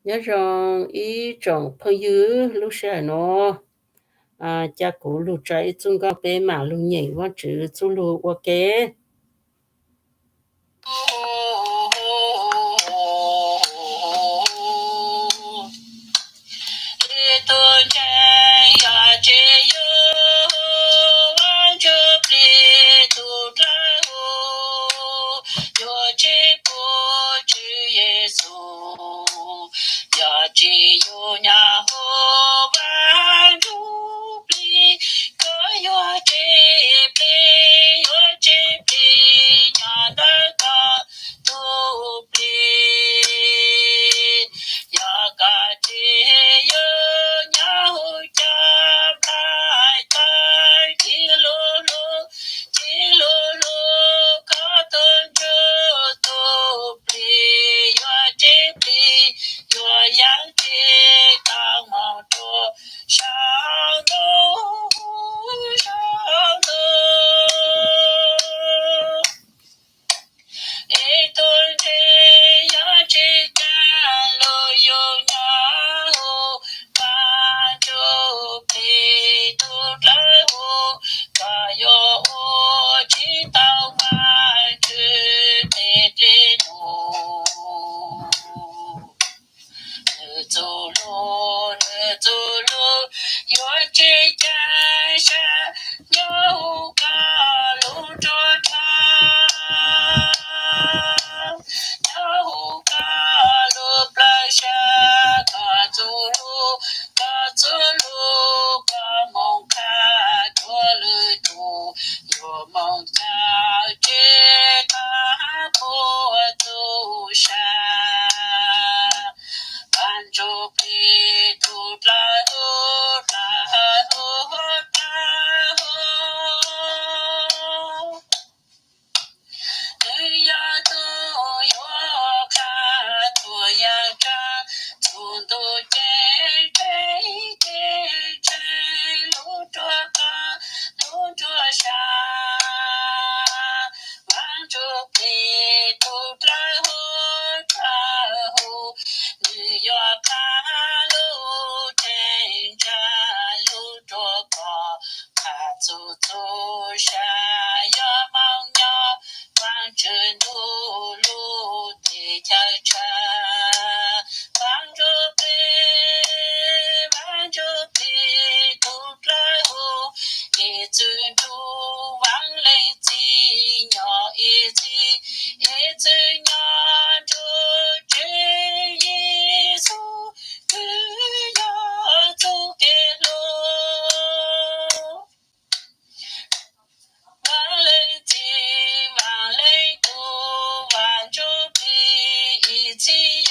Nyob zoo ib tsoom phooj ywg, lub sij hawm no, a, cia kuv lug tso ib txuj nkauj peb mam lug nyeem Vaajtswv txuj lug ua ke. Ib tug ntseeg yog tsis yug Vaajtswv Plig tug dlawb huv, yuav tsis pum Tswv Yexus. Yog tsis yug nyob huv Vaajtswv Plig, koj yuav tsis plig, yuav tsis plig nyob ntawm koj tug plig. Yog koj tsis yug nyob huv cov nplaig tawv, tsis lug lug, tsis lug lug koj tug ntsuj tug plig, yuav tsis plig, yuav yeej tsis tau moog rua saum ntuj, saum ntuj. Ib tug ntseeg yog tsis caag lug yug nyob huv Vaajtswv Plig tug dlawb huv, koj yuav ua tsis tau Vaajtswv teg dle num. Nwg txuj lug, nwg txuj lug yuav tsis caag sab nyob huv koj lub nruab nrhav, nyob huv koj lub plawv sab. Koj txuj lug, koj txuj lug, koj moog qha rua lwm tug, yuav moog caum tseg tag puag txuj sa. Vaajtswv Plig tug dlawb huv, dlawb huv, dlawb huv. Nwg yog tug yuav qha txhua yaam tsaab, txug ntuj ceeb tsheej, ceeb tsheej lub nruab nrhav, lub nruab nrhav. Vaajtswv Plig tug dlawb huv, dlawb huv, nwg yuav qha lub ceeb tsheej, lub nruab nrhav, qha txug txhua yaam tsaab, yuav moog nyob Vaajtswv ntuj lub teb chaws tshaj. Vaajtswv Plig, Vaajtswv Plig tug dlawb huv, ib txwm nrug Vaaj Leej Txiv nyob ib txhis, ib txwm nyob nrug Tswv Yexus, kws yog txuj kev hlub. Vaaj Leej Txiv, Vaaj Leej Tub, Vaajtswv Plig, ib txhis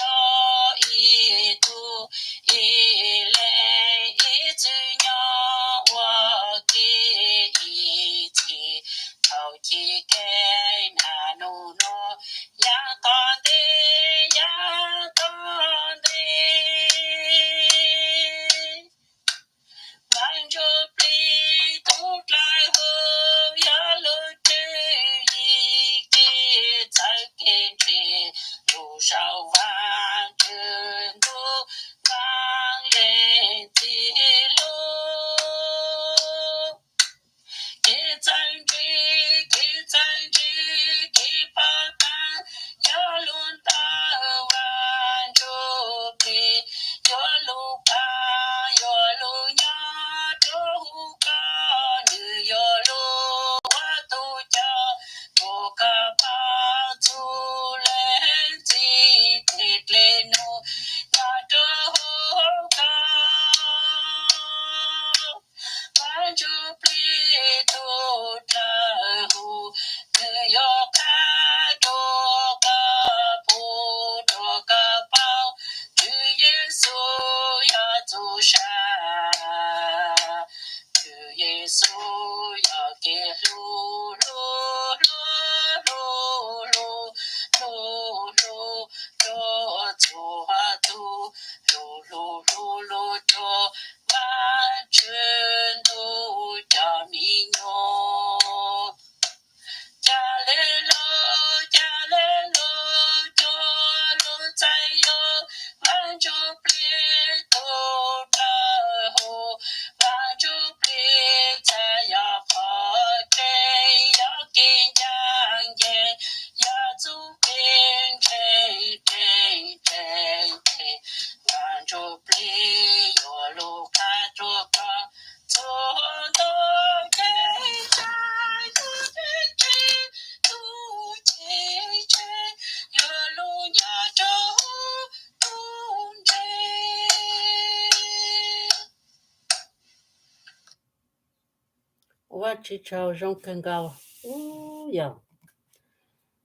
Vaj Tswv tsaug zoo kawg nkaus. Ub, yog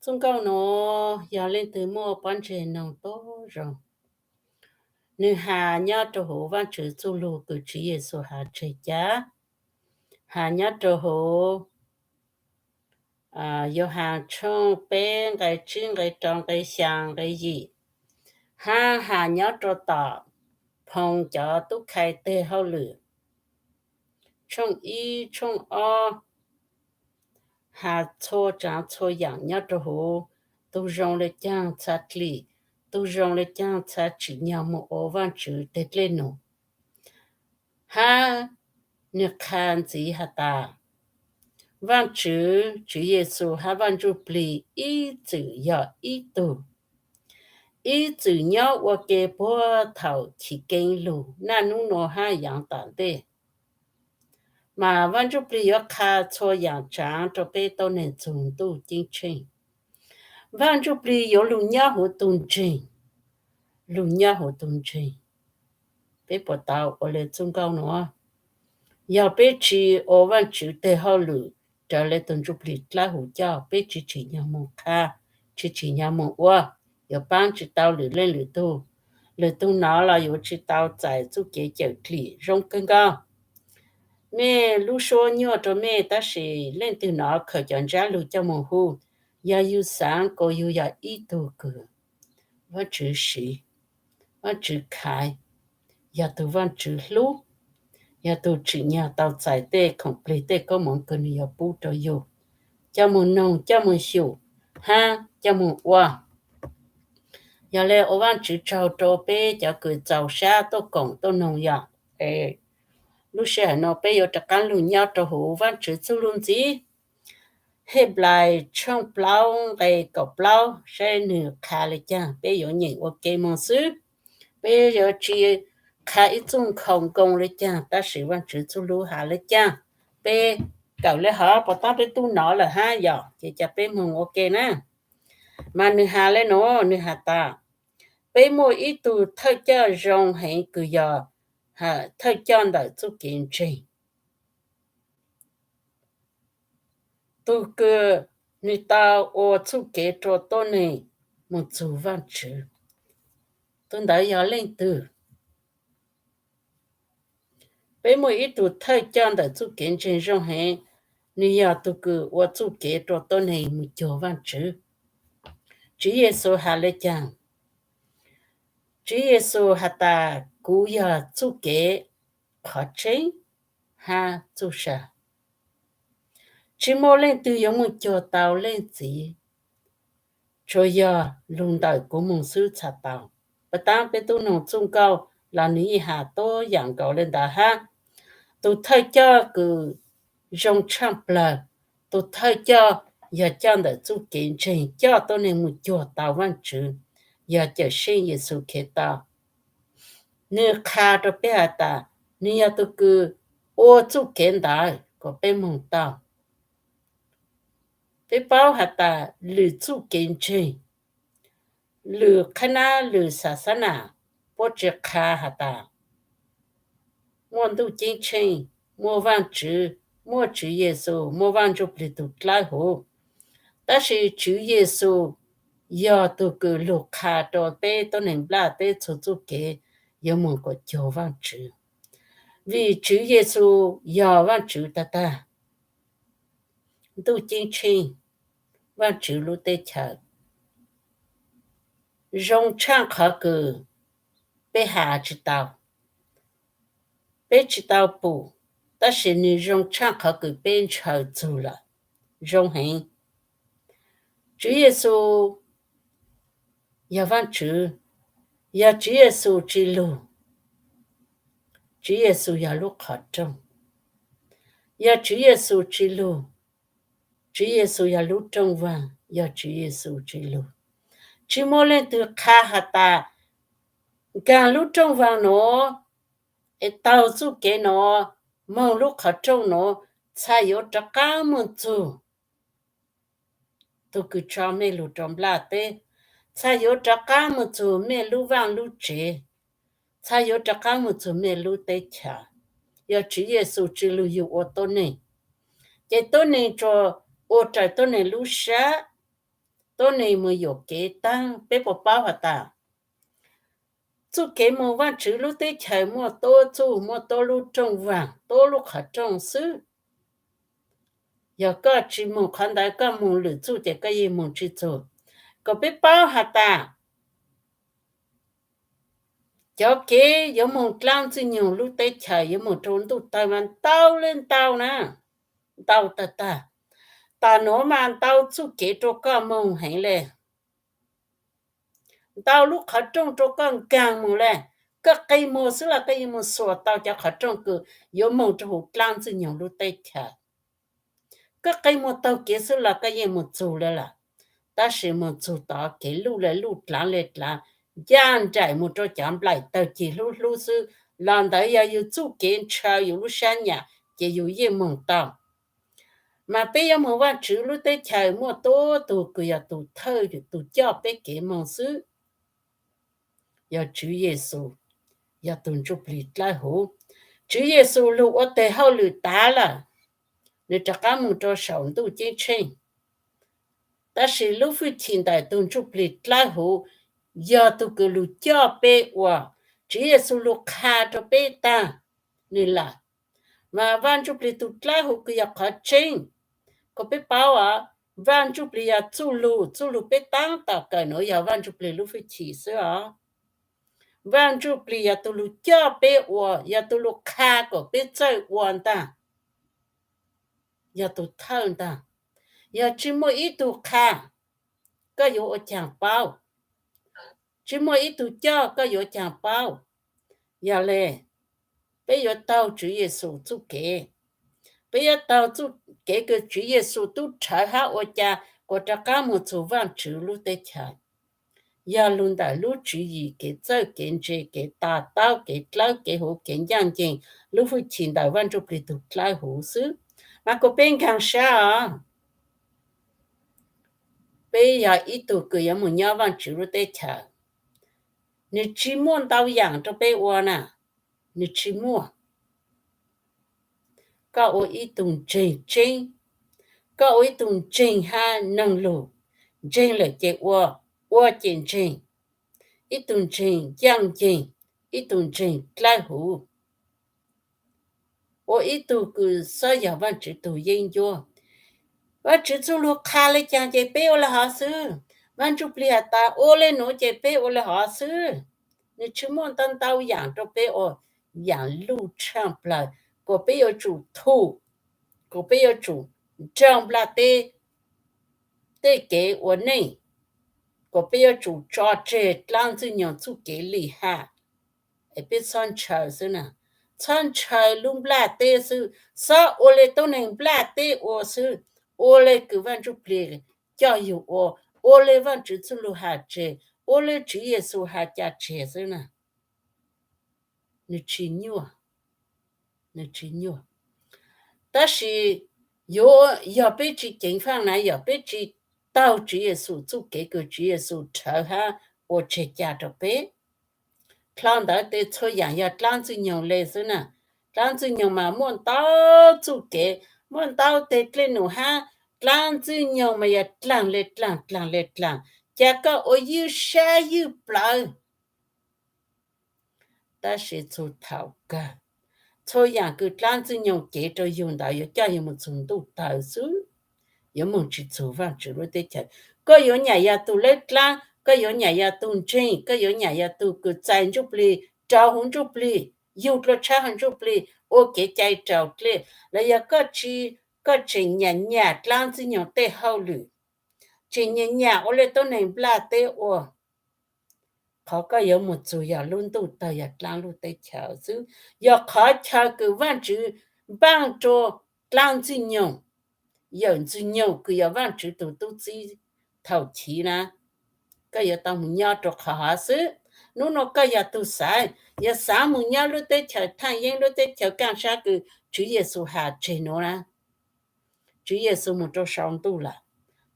txuj nkauj nuav yog leej twg muaj pob ntseg noog tuab zoo. Nwg has nyob rua huv Vaj Tswv txuj lug kws Tswv Yexus has tseg ca, has nyob rua huv Yauhas tshooj peb nqe tsib nqe rau nqe xyaa nqe yim, hab has nyob rua tom Phoo cov tub khai teg hauj lwm tshooj ib tshooj ob, has txhua tsaav txhua yaam nyob rua huv, tug zoo le caag txha dlim, tug zoo le caag txha tsim nyog moog ua Vaj Tswv teg dlej num. Hab nwg qha ntxiv has tas, Vaj Tswv, Tswv Yexus hab Vaj Ntsujplig ib txwm yog ib tug, ib txwm nyob ua ke puag thaum chiv keeb lug naj nub nuav hab yaav tom ntej. Mas Vaj Ntsujplig yuav qha txhua yaam tsaav rua peb tuab neeg txug ntuj ceeb tsheej. Vaj Ntsujplig yuav lug nyob huv tug ntseeg, lug nyob huv tug ntseeg. Peb puas tau ua le txuj nkauj nuav? Yog peb tsi ua Vaj Tswv teg hauj lwm raws le tug Ntsujplig dlawb huv coj, peb tsi tsim nyog moog qha, tsi tsim nyog moog ua, yuav paab tsi tau lwm leej lwm tug. Lwm tug nov los yuav tsi tau txais txuj kev cawm dlim zoo kawg nkaus. Mej lub suab nyuaj rua mej, tab sis leej twg nov khaws cov ntsab lug coj moog hu, yog yug xaav kuas yug yog ib tug kws Vaj Tswv siv, Vaj Tswv khaiv, yog tug Vaj Tswv hlub, yog tug tsim nyog tau txais tej khoom plig tej koob moov kws nwg yuav pub rua yug, coj moog noog, coj moog xyum, hab coj moog ua. Yog le ua Vaj Tswv tsaug rua peb cov kws txaus sab tuaj koom tuaj noog yom. Lub sij hawm nuav peb yuav rov qaab lug nyob rua huv Vaj Tswv txuj lug ntxiv. Henplais tshooj plaub nqe kaum plaub, saib nwg qha le caag, peb yuav nyeem ua ke moog xwb. Peb yuav tsi qha ib txuj nkhaus nkoos le caag, tab sis Vaj Tswv txuj lug has le caag, peb kawm le hov puas tab peb tub nov lawm hab yom, ces ca peb moog ua ke na. Mas nwg has le nuav, nwg has tas, peb muaj ib tug thawj coj zoo heev kws yog thawj coj ntawm txuj kev ntseeg. Tug kws nwg tau ua txuj kev rua tuab neeg moog txug Vaj Tswv. Tug ntawd yog leej twg? Peb muaj ib tug thawj coj ntawm txuj kev ntseeg zoo heev, nwg yog tug kws ua txuj kev rua tuab neeg moog cuag Vaj Tswv. Tswv Yexus has le caag? Tswv Yexus has tas, kuv yog txuj kev, qhov tseeb, hab txuj sa. Tsi muaj leej twg yuav moog cuag tau Leej Txiv, tsuas yog lug ntawm kuv moog xwb txhaj tau. Puas tab peb tub noog txuj nkauj los nwg yeej has tuab yaam nkaus le ntawd hab. Tug thawj coj kws zoo tshaaj plawg, tug thawj coj yog coj ntawm txuj kev ntseeg coj tuab neeg moog cuag tau Vaj Tswv, yog Cawm Seej Yexus Khetos. Nwg qha rua peb has tas, nwg yog tug kws ua txuj kev ntawd kuas peb moog tau. Peb paub has tas lwm txuj kev ntseeg, lwm qhab nab lwm xav xab nam puab tsi qha has tas muaj ntuj ceeb tsheej, muaj Vaajtswv, muaj Tswv Yexus, muaj Vaaj Ntsuj Plig tug dlawb huv. Tab sis Tswv Yexus yog tug kws lug qha rua peb tuab neeg nplaj teb txhua txuj kev yuav moog kuas cuag Vaajtswv. Vim Tswv Yexus yog Vaajtswv tag tag, ntuj ceeb tsheej, Vaajtswv lub teb chaws zoo tshaaj qhov kws peb has tsi tau, peb tsi tau pum, tab sis nwg zoo tshaaj qhov kws peb ntshaw txug lawm. Zoo heev. Tswv Yexus yog Vaajtswv, yog Tswv Yexus tsi lug, Tswv Yexus yog lub qhov rooj. Yog Tswv Yexus tsi lug, Tswv Yexus yog lub rooj vaag, yog Tswv Yexus tsi lug, tsi muaj leej twg qha has tas nkaag lub rooj vaag nuav es taug txuj kev nuav, moog lub qhov rooj nuav, txhaj yuav rov qaab moog txug tug kws tso mej lug rua nplaj teb, txhaj yuav rov qaab moog txug mej lub vaaj lub tsev, txhaj yuav rov qaab moog txug mej lub teb chaws. Yog Tswv Yexus tsi lug yug ua tuab neeg, Ces tuab neeg tsuas ua raws tuab neeg lub sab, tuab neeg mus yuam kev taag. Peb puas paub has tas txuj kev moog Vaajtswv lub teb chaws muaj tuab txuj, muaj tuab lub rooj vaag, tuab lub qhov rooj xwb. Yog koj tsi moog qhov ntawd, koj moog lwm txuj ces koj yeej moog tsi txug. Kom peb paub has tas cov kev yuav moog dlaab Ntxwg Nyoog lub teb chaws, yuav moog rua ntuj tawg mas ntau le ntau na, ntau tag tag. Tam nuav mas ntau txuj kev rua koj moog heev le, ntau lub qhov rooj rua koj nkaag moog le. Koj qi muag xwb los koj yeej moog xuas tau cov qhov rooj kws yuav moog rua huv dlaab Ntxwg Nyoog lub teb chaws. Koj qi muag taug kev xwb los koj yeej moog txug le lawm. Tab sis moog txug tod kev luj le luj, dlaav le dlaav, ncaaj nraim moog rua cov nplaim tawg cig hlub hlub xwb los ntawd yog yug txuj kev ntshaw yug lub sab nyam ces yug yeej moog tau. Mas peb yuav moog Vaajtswv lub teb chaws muaj tuab tug kws yog tug thawj tug coj peb kev moog xwb, yog Tswv Yexus, yog tug Ntsuj Plig Dlawb Huv. Tswv Yexus lug ua teg hauj lwm tav lawm, nwg rov qaab moog rua saum ntuj ceeb tsheej. Tab sis lub fwj chim ntawm tug Ntsuj Plig Dlawb Huv yog tug kws lug coj peb ua. Tswv Yexus lug qha rua peb taag nwg lawm. Mas Vaaj Ntsuj Plig tug Dlawb Huv kws yog qhov tseeb. Kom peb paub os, Vaaj Ntsuj Plig yog txuj lug, txuj lug peb taab tom kawm nuav yog Vaaj Ntsuj Plig lub fwj chim xwb os. Vaaj Ntsuj Plig yog tug lug coj peb ua, yog tug lug qha kom peb txawj ua ntag, yog tug thawj ntag. Yog tsi muaj ib tug qha, koj yuav ua caag paub? Tsi muaj ib tug coj, koj yuav caag paub? Yog le, peb yuav taug Tswv Yexus txuj kev. Peb yuav taug txuj kev kws Tswv Yexus tub rhawv hab ua cas kuas rov qaab moog txug Vaajtswv lub teb chaws. Yog lug ntawm lub tswv yim, kev txawj kev ntse, kev to taub, kev dlawb kev huv, kev ncaaj nceeg, lub fwj chim ntawm Vaaj Ntsuj Plig tug Dlawb Huv xwb. Mas kuas peb nkaag sab os, peb yog ib tug kws yuav moog nyob Vaajtswv lub teb chaws. Nwg tsi muaj ntau yaam rua peb ua na, nwg tsi muaj. Koj ua ib tug ntseeg tseeb, koj ua ib tug ntseeg hab noog lug, ntseeg lawm ces ua, ua ces ntseeg, ib tug ntseeg ncaaj nceeg, ib tug ntseeg dlawb huv, ua ib tug kws xob yog Vaajtswv tug yeeb ncuab. Vaajtswv txuj lug qha le caag ces peb ua le hov xwb. Vaaj Ntsuj Plig has tas ua le nuav ces peb ua le hov xwb. Nwg tsi muaj ntau ntau yaam rua peb ua, yaam luj tshaaj plawg, kuas peb yuav tsum thum, kuas peb yuav tsum nrug nplaj teb tej kev ua neej, kuas peb yuav tsum tso tseg dlaab Ntxwg Nyoog txuj kev lim ham. Es peb txhob ntshaw xwb na, txhob ntshaw lub nplaj teb xwb, xob ua le tuab neeg nplaj teb ua xwb, ua le kws Vaaj Ntsuj Plig coj yug ua, ua le Vaajtswv txuj lug has tseg, ua le Tswv Yexus has cas tseg xwb na. Nwg tsi nyuaj, nwg tsi nyuaj. Tab sis yuav yog peb tsi ceev faaj na, yog peb tsi taug Tswv Yexus txuj kev kws Tswv Yexus rhawv hab ua tseg ca rua peb. Dlhau ntawd tes txhua yaam yog dlaab Ntxwg Nyoog le xwb na. Dlaab Ntxwg Nyoog mas muaj ntau txuj kev, muaj ntau teg dlej num hab. Dlaab Ntxwg Nyoog mas yog dlaag le dlaag, dlaag le dlaag. Ca koj ua ywj sab ywj plawv. Tab sis txug thaum kawg, txhua yaam kws dlaab Ntxwg Nyoog cev rua yug ntawd yuav coj yug moog txug ntuj tawg xwb, yuav moog tsi txug Vaajtswv lub teb chaws. Koj yuav nyam yog tug leb dlaab, koj yuav nyam yog tug ntseeg, koj yuav nyam yog tug kws txais Ntsuj Plig, rau huv Ntsuj Plig, yug dlua tshab huv Ntsuj Plig, ua kev cai raus dlej, los yog koj tsi, koj tseem nyam nyam dlaab Ntxwg Nyoog tej hauj lwm, tseem nyam nyam ua le tuab neeg nplaj teb ua, qhov koj yuav moog txug yog lub ntuj tawg, yog dlaab lub teb chaws xwb. Yog qhov chaw kws Vaajtswv npaaj rua dlaab Ntxwg Nyoog, yawm Ntxwg Nyoog kws yog Vaajtswv tug tub txib thaum chiv na. Koj yuav tau moog nyob rua qhov hov xwb. Nub nua koj yog tug xaav, yog xaav moog nyob lub teb chaws thaaj yeeb, lub teb chaws kaaj sab kws Tswv Yexus has tseg nuav na. Tswv Yexus moog rua sau ntuj lawm,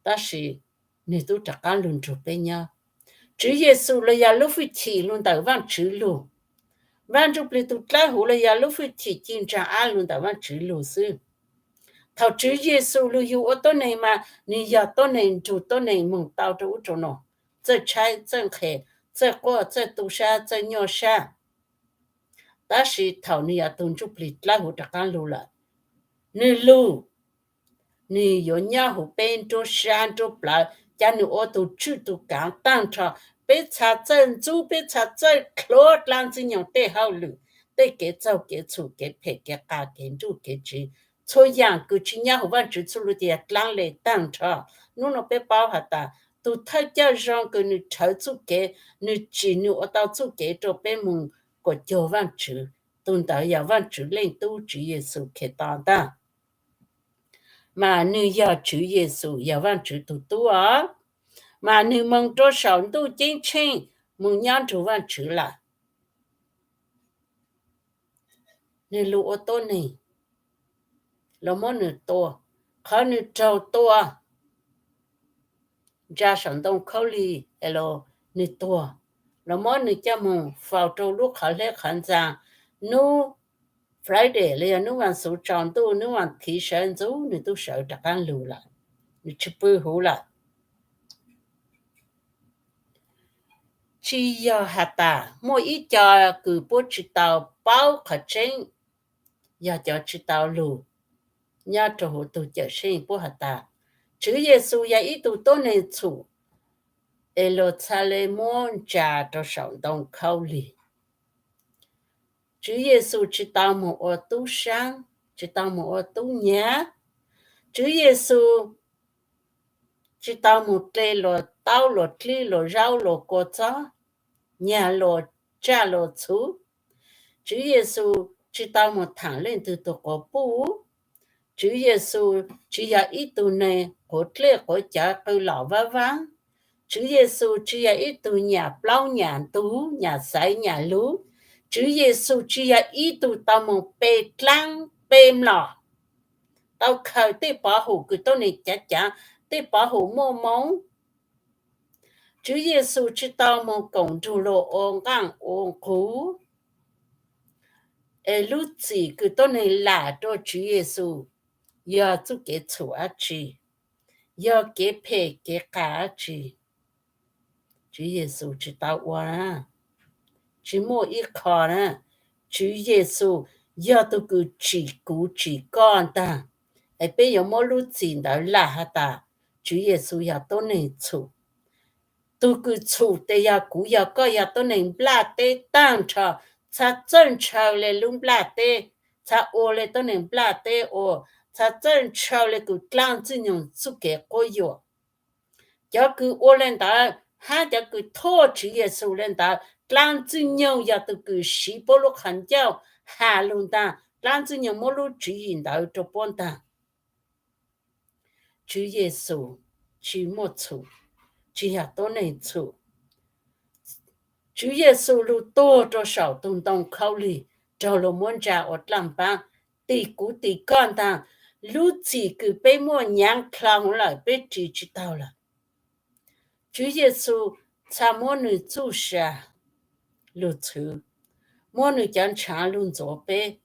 tab sis nwg tub rov qaab lug nrug peb nyob. Tswv Yexus los yog lub fwj chim lug ntawm Vaajtswv lug. Vaaj Ntsuj Plig tug dlawb huv los yog lub fwj chim ci ntsaa ab lug ntawm Vaajtswv lug xwb. Thaum Tswv Yexus lug yug ua tuab neeg mas nwg yog tuab neeg nrug tuab neeg moog tau rua ub rua nuav, txawj tshaib txawj nqhis, txawj quaj txawj tu sab txawj nyuaj sab. Tab sis thaum nwg yog tug ntsuj plig dlawb huv rov qaab lug lawm, nwg lug, nwg yuav nyob huv peb nruab sab nruab plawv, ca nwg ua tug tswj tug kaav taag nrho. Peb txhad txawj ntxub, peb txhad txawj dlhuav dlaab Ntxwg Nyoog tej hauj lwm, tej kev txaug kev txhum, kev phem kev qas, kev nruj kev tsiv, txhua yaam kws tsi nyob huv Vaajtswv txuj lug tes yog dlaab le taag nrho. Nub nua peb paub has tas tug thawj coj zoo kws nwg rhawv txuj kev, nwg tsim nwg ua tau txuj kev rua peb moog kuas cuag Vaajtswv, tug ntawd yog Vaajtswv Leej Tub Tswv Yexus Khetos ntag. Mas nwg yog Tswv Yexus yog Vaajtswv tug Tub os, mas nwg moog rua saum ntuj ceeb tsheej moog nyob nrug Vaajtswv lawm. Nwg lug ua tuab neeg, lug muab nwg tua, qhov nwg raug tua ntsa saum ntoo khaub lig es lug, nwg tuag, lug muab nwg coj moog faus rua lub qhov hleb qhov ntxaa, nub Friday los yog nub vaas xuv tsaus ntuj, nub vaas thiv sawv ntxuv nwg tub sawv rov qaab lug lawm, nwg tsi pw huv lawm. Tsi yog has tas muaj ib co kws puab tsi tau paub qhov tseeb, yog cov tsi tau lug nyob rua huv tug Cawmseej puab has tas Tswv Yexus yog ib tug tuab neeg txhum es lug txhad le muab ntsa rua saum ntoo khaub lig. Tswv Yexus tsi tau moog ua tub saab, tsi tau moog ua tub nyag. Tswv Yexus tsi tau moog dle luas taub luas dlib luas zaub luas kua txob, nyag luas tsaj luas txhu. Tswv Yexus tsi tau moog thaam leej twg tug quas puj. Tswv Yexus tsi yog ib tug neeg quav dlej quav cawv qw lom vab vaab. Tswv Yexus tsi yog ib tug nyam plaub nyam ntug nyam xaiv nyam lug. Tswv Yexus tsi yog ib tug tau moog pe dlaab pe mlom, tau khaws tej pov hum kws tuab neeg cav cav, tej pov hum muaj moo. Tswv Yexus tsi tau moog koom nrug luas ua nqaaj ua nqug. Es lub txim kws tuab neeg lam rua Tswv Yexus yog txuj kev txhum dlaab tsi, yog kev phem kev qas dlaab tsi? Tswv Yexus tsi tau ua na. Tsi muaj ib qho na. Tswv Yexus yog tug kws tsim kuv tsim koj ntaag. Es peb yuav muab lub txim ntawd lam has tas Tswv Yexus yog tuab neeg txhum. Tug kws txhum tes yog kuv yog koj, yog tuab neeg nplaj teb taag nrho, txhad txawj ntshaw le lub nplaj teb, txhad ua le tuab neeg nplaj teb ua, txhad txawj ntshaw le kws dlaab Ntxwg Nyoog txuj kev quab yuam. Cov kws ua le ntawd hab cov kws thuaj Tswv Yexus le ntawd, dlaab Ntxwg Nyoog yog tug kws siv puab lub qhov ncauj has lug ntaag, dlaab Ntxwg Nyoog muab lub tswv yim ntawd rua puab ntaag. Tswv Yexus tsi muaj txhum, tsi yog tuab neeg txhum. Tswv Yexus lug tuag rua saum tug ntoo khaub lig, raug luas muab ntsa ua dlaaj npaab, tim kuv tim koj ntaag. Lub txim kws peb muaj nyaav dlhau lawm peb ris tsi taug lawm. Tswv Yexus txhad muab nwg txuj sa lug txhwv, muab nwg cov ntshaav lug ntxuav peb,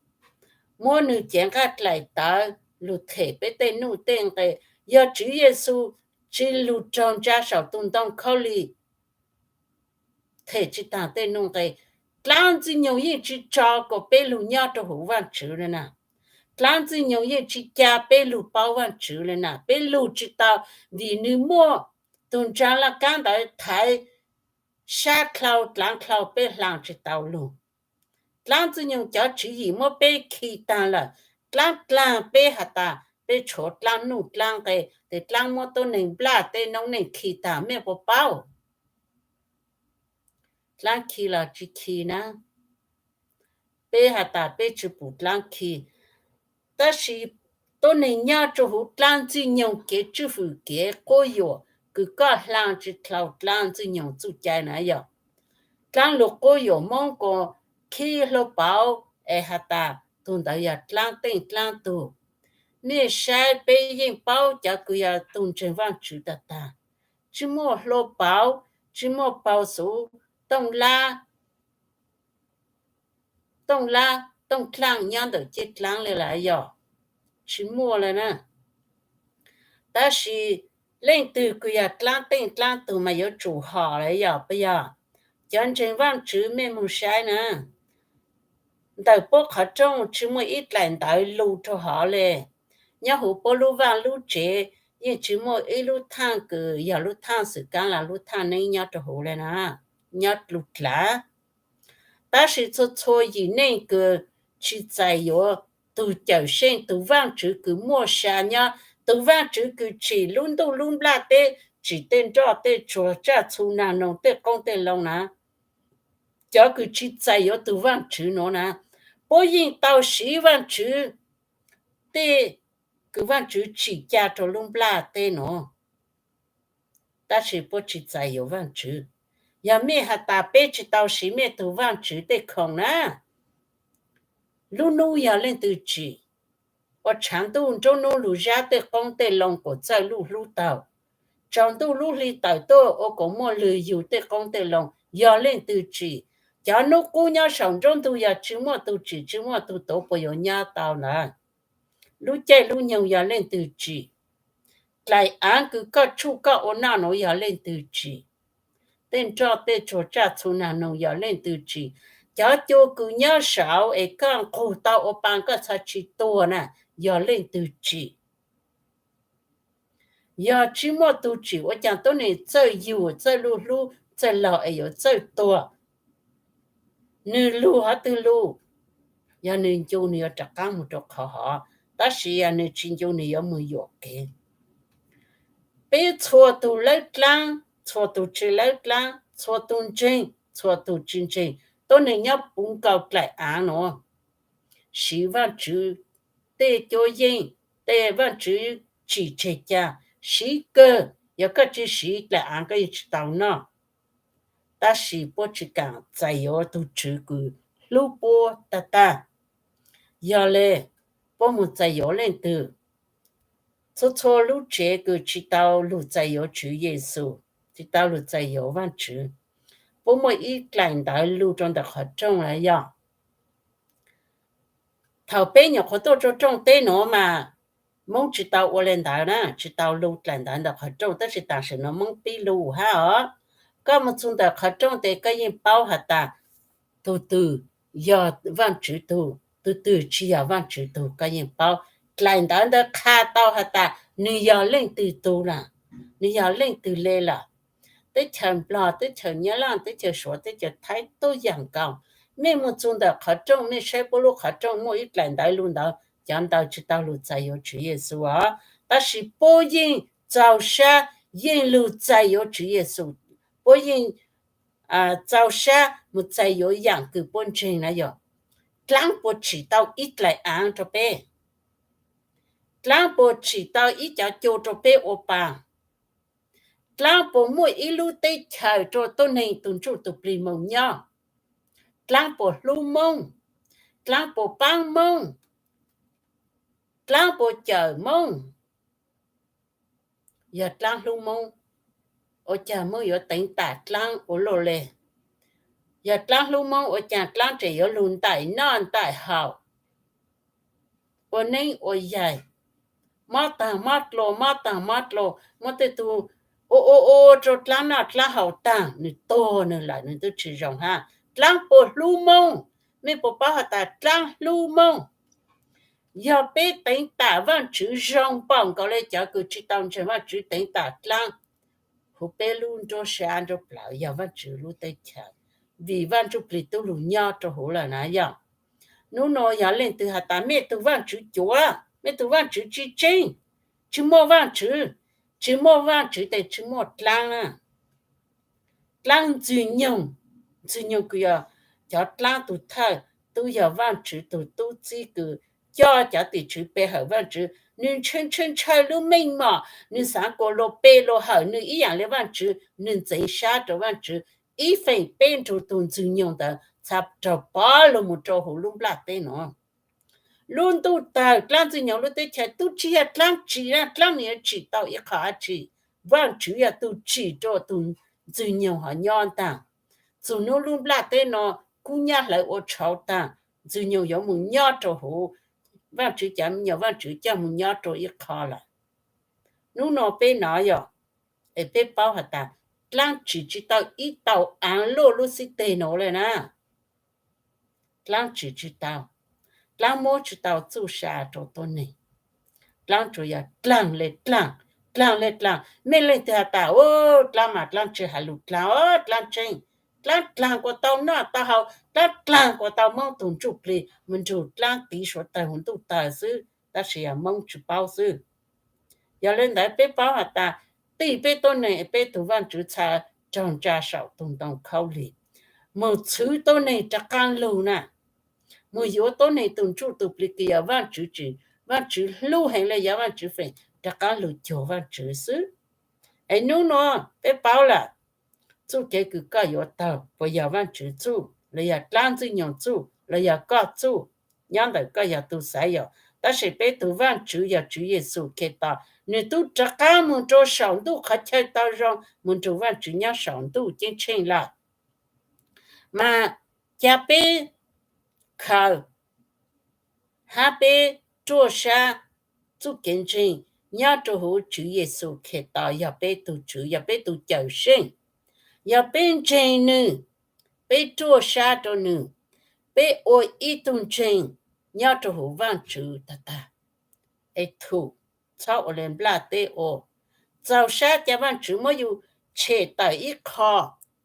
muab nwg cev nqaij dlaim tawv lug them peb tej nuj tej nqe. Yog Tswv Yexus tsi lug raug ntsa saum tug ntoo khaub lig them tsi taag tej nuj nqe, dlaab Ntxwg Nyoog yeej tsi tso kuas peb lug nyob rua huv Vaajtswv le na. Dlaab Ntxwg Nyoog yeej tsi ca peb lug paub Vaajtswv le na. Peb lug tsi tau, vim nwg muaj tug ntsa laj kaab ntawd thaiv sab dlhau dlaav dlhau peb hlaang tsi tau lug. Dlaab Ntxwg Nyoog cov tswv yim muab peb khi taag lawm. Dlaab dlaag peb has tas peb tshuav dlaab nuj dlaab nqe, tes dlaab muab tuab neeg nplaj teb noob neej khi taag, mej puas paub? Dlaab khi los tsi khi na? Peb has tas peb tsi pum dlaab khi, tab sis tuab neeg nyob rua huv dlaab Ntxwg Nyoog kev tswj fwm kev quab yuam kws koj hlaang tsi dlhau dlaab Ntxwg Nyoog txuj cai na yog. Dlaab lug quab yuam Moob kuas khib hlua pauv es has tas tug ntawd yog dlaab teej dlaab tug. Mej saib peb yeej paub cov kws yog tug ntseeg Vaajtswv tag tag, tsi muaj hlua pauv, tsi muaj paug xuv tooj lab, tooj lab tooj dlaaj nyob ntawm ceg dlaab le lawm yog. tsis muaj lawm na. Tab sis leej twg kws yog dlaab teej dlaab tug mas yuav tsum hom lawm yog puas yog? Cov ntseeg Vaajtswv mej moog saib na, ntawm puab qhov rooj tsis muaj ib dlaim ntawv lug rua hov le. Nyob huv puab lub vaaj lub tsev yeej tsis muaj ib lub thaaj kws yog lub thaaj xwm kaab los lub thaaj neeb nyob rua huv le na, nyob lug dlav. Tab sis txhua txhua yim neej kws tsis txais yuav tug Cawmseej tug Vaajtswv kws muaj sa nyob, tug Vaajtswv kws tsim lub ntuj lub nplaj teb, tsim tej nroj tej tsuag, tsaj txhu nag noog, tej qoob tej loo na, cov kws tsis txais yuav tug Vaajtswv nuav na, puab yeej tau siv Vaajtswv tej kws Vaajtswv tsim ca rua lub nplaj teb nuav, tab sis puab tsis txais yuav Vaajtswv. Yog mej has tas peb tsis tau siv mej tug Vaajtswv tej khoom na, lub nub yog leej twg tsim? Ua tshaav ntuj nruab nub lug zab tej qoob tej loo kuas txawj luj hlub taug, tsaus ntuj lub hli tawm tuaj ua kuas muaj lwg yug tej qoob tej loo yog leej twg tsim? Cov nub qub nyob saum nruab ntug yog tsis muaj tug tsim tsis muaj tug tuav puas yuav nyob tau ntawd? Lub caij lub nyoog yog leej twg tsim? Dlaim aav kws koj tshuj koj ua noj nuav yog leej twg tsim? Tej nroj tej tsuag tsaj txhu nag noog yog leej twg tsim? Cov cua kws nyob saud es koj nqug tau ua paa koj txhad tsis tuag na, yog leej twg tsim? Yog tsis muaj tug tsim ua caag tuab neeg txawj yug txawj luj hlub txawj laug es yuav txawj tuag? Nwg lug hov twg lug? Yog nwg ncu nwg yuav rov qaab moog rua qhov hov, tab sis yog nwg tsis ncu nwg yuav moog yuam kev. Peb txhua tug lawb dlaab, txhua tug tsi lawb dlaab, txhua tug ntseeg, txhua tug tsi ntseeg, tuab neeg nyob puv nkaus dlaim aav nuav, siv Vaajtswv tej cuab yeej, tej Vaajtswv tsim tseg ca, siv kawg, yog koj tsi siv dlaim aav koj yeej tsi tau noj. Tab sis puab tsi kaam txais yuav tug Tswv kws hlub puab tag tag. Yog le, puab moog txais yuav leej twg? Txhua txhua lub tsev kws tsi tau lug txais yuav Tswv Yexus, tsi tau lug txais yuav Vaajtswv, puab muaj ib dlaim ntawv lug rua ntawm qhov rooj lawm yog. Thaum peb nyuam qhuav tuaj rua rooj teb nuav mas Moob tsi tau ua le ntawd na, tsi tau lug dlaim ntawv ntawm qhov rooj, tab sis tam sim nuav Moob pib lug hab os. Koj moog txug ntawm qhov rooj tes koj yeej paub has tas tug twg yog Vaajtswv tug, tug twg tsi yog Vaajtswv tug koj yeej paub. Dlaim ntawv ntawd qha tau has tas nwg yog leej twg tug lawm, nwg yog leej twg le lawm. Teb chaws Nplog, teb chaws Nyab Laj, teb chaws Suav, teb chaws Thaib tub yaam nkaus. Mej moog txug ntawm qhov rooj mej saib puab lub qhov rooj muaj ib dlaim ntawv lug ntawd, cov ntawd tsi tau lug txais yuav Tswv Yexus os. Tab sis puab yeej txaus sab yeej lug txais yuav Tswv Yexus, puab yeej txaus sab moog txais yuav yaam kws puab ntseeg na yog. Dlaab puas tsim tau ib dlaim aav rua peb? Dlaab puas tsim tau ib cov cua rua peb ua pa? Dlaab puas muaj ib lub teb chaws rua tuab neeg tug ntsuj tug plig moog nyob? Dlaab puas hlub Moob? Dlaab puas paab Moob? Dlaab puas cawm Moob? Yog dlaab hlub Moob, ua caag Moob yuav teev tam dlaab ua luaj le? Yog dlaab hlub Moob, ua caag dlaab tseem yuav lug ntaim noj ntaim haus, ua neeb ua yaig, mob taag mob dlua, mob taag mob dlua, muab tej tug ua ua ua rua dlaab noj dlaab haus taag, nwg tuag nwg lawm nwg tub tsi zoo hab. Dlaab puas hlub Moob? Mej puas paub has tas dlaab hlub Moob? Yog peb teev tam Vaajtswv zoo npaum nkaus le cov kws tsi tau ntseeg Vaajtswv teev tam dlaab, huv peb lub nruab sab nruab plawv yog Vaajtswv lub teb chaws, vim Vaaj Ntsuj Plig tub lug nyob rua huv lawm na yog. Nub nua yog leej twg has tas mej tug Vaajtswv cuav, mej tug Vaajtswv tsi tseeb, tsi muaj Vaajtswv, tsi muaj Vaajtswv tes tsi muaj dlaab na. Dlaab Ntxwg Nyoog, Ntxwg Nyoog kws yog cov dlaab tug thawj, tub yog Vaajtswv tug tub txib kws coj cov tim tswv pe hawm Vaajtswv, nwg ntshaw ntshaw ntshaw lub meej mom, nwg xaav kuas luas pe luas hawm nwg ib yaam le Vaajtswv, nwg ntxeev sab rua Vaajtswv. Ib feem peb nrug tug Ntxwg Nyoog ntawd txhad raug pov lug moog rua huv lub nplaj teb nuav. Lub ntuj tawg, dlaab Ntxwg Nyoog lub teb chaws tub tsi yog dlaab tsim, dlaab nwg yuav tsim tau ib qho dlaab tsi? Vaajtswv yog tug tsim rua tug Ntxwg Nyoog ho nyob taag. Txug nub lub nplaj teb nuav kub nyab hlawv ua tshauv taag, Ntxwg Nyoog yuav moog nyob rua huv Vaajtswv cov me nyuam Vaajtswv coj moog nyob rua ib qho lawm. Nub nua peb nov yog, es peb paub has tas dlaab tsim tsi tau ib tau aav luaj lub xib teg nuav le na. Dlaab tsim tsi tau, dlaab muab tsi tau txuj sa rua tuab neeg. Dlaab tsuas yog dlaag le dlaag, dlaag le dlaag. Mej leej twg has tas, dlaab mas dlaab tsi has lug dlaag, dlaab tseeb, dlaab dlaag kuas tau noj tau haus, dlaab dlaag kuas tau Moob tug ntsuj plig moog nrug dlaab tiv suav tawg huv ntuj tawg xwb, tab sis yog Moob tsi paub xwb. Yog le ntawd peb paub has tas, tig peb tuab neeg, peb tug Vaajtswv txha raug ntsa saum tug ntoo khaub lig, moog txhwv tuab neeg rov qaab lug na, moog yuav tuab neeg tug ntsuj tug plig kws yog Vaajtswv tsim, Vaajtswv hlub heev le yog Vaajtswv feem rov qaab lug cuag Vaajtswv xwb. Es nub nua peb paub lawm, txuj kev kws koj yuav taug puas yog Vaajtswv txuj los yog dlaab Ntxwg Nyoog txuj los yog koj txuj, nyob ntawm koj yog tug xaiv yog. Tab sis peb tug Vaajtswv yog Tswv Yexus Khetos, nwg tub rov qaab moog rua saum ntuj qhov chaw tau zoo moog nrug Vaajtswv nyob saum ntuj ceeb tsheej lawm. Mas ca peb khaws hab peb ruaj sab txuj kev ntseeg nyob rua huv Tswv Yexus Khetos yog peb tug Tswv, yog peb tug Cawmseej, yog peb ntseeg nwg, peb ruaj sab rua nwg, peb ua ib tug ntseeg nyob rua huv Vaajtswv tag tag. Es thum, txhob ua le nplaj teb ua, txaus sab ca Vaajtswv muab yug tshem tawm ib qho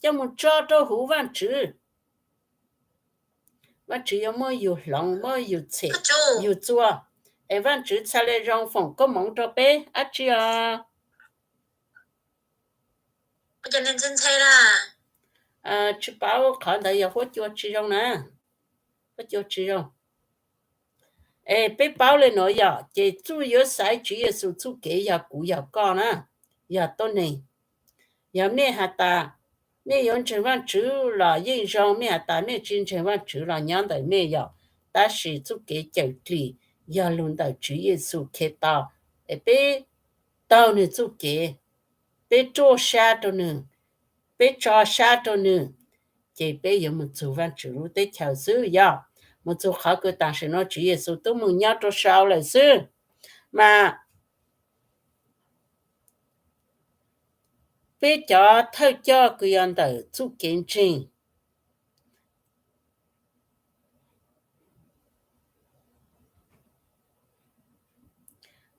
coj moog tso rua huv Vaajtswv. Vaajtswv yuav muab yug hloov, muab yug tshem, yug txua. Es Vaajtswv txha le zoo foom koob moov rua peb dlaab tsi os? Tsi paub, qhov ntawd yog huab cua tsi zoo na. Huab cua tsi zoo. Es peb paub le nuav yog, ces txuj yuav xaiv Tswv Yexus txuj kev yog kuv yog koj na, yog tuab neeg. Yog mej has tas mej yuav ntseeg Vaajtswv los yeej zoo, mej has tas mej tsi ntseeg Vaajtswv los nyob ntawm mej yog. Tab sis txuj kev cawm dlim yog lug ntawm Tswv Yexus Khetos. Es peb taug nwg txuj kev, peb ruaj sab rua nwg, peb tso sab rua nwg, ces peb yuav moog txug Vaajtswv lub teb chaws xwb yog. Moog txug qhov kws taam sim nuav Tswv Yexus tub moog nyob rua sau lawm xwb. Mas peb cov thawj coj kws yog ntawm txuj kev ntseeg,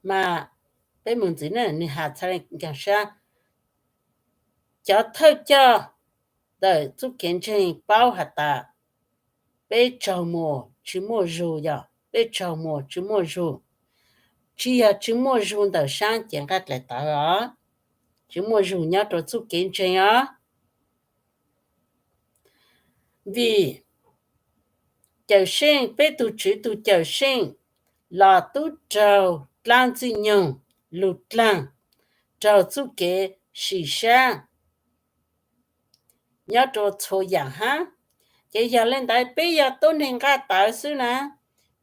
mas peb moog ntxiv na, nwg has txha nkaag sab. Cov thawj coj ntawm txuj kev ntseeg paub has tas peb tsaug muas tsi muaj zug yog, peb tsaug muas tsi muaj zug, tsi yog tsi muaj zug ntawm saab cev nqaj dlaim tawv os, tsi muaj zug nyob rua txuj kev ntseeg os. Vim Cawmseej, peb tug Tswv tug Cawmseej los tub raug dlaab Ntxwg Nyoog lug dlaag, raug txuj kev sim sab nyob rua txhua yaam hab. Ces yog le ntawd peb yog tuab neeg nqaj tawv xwb na,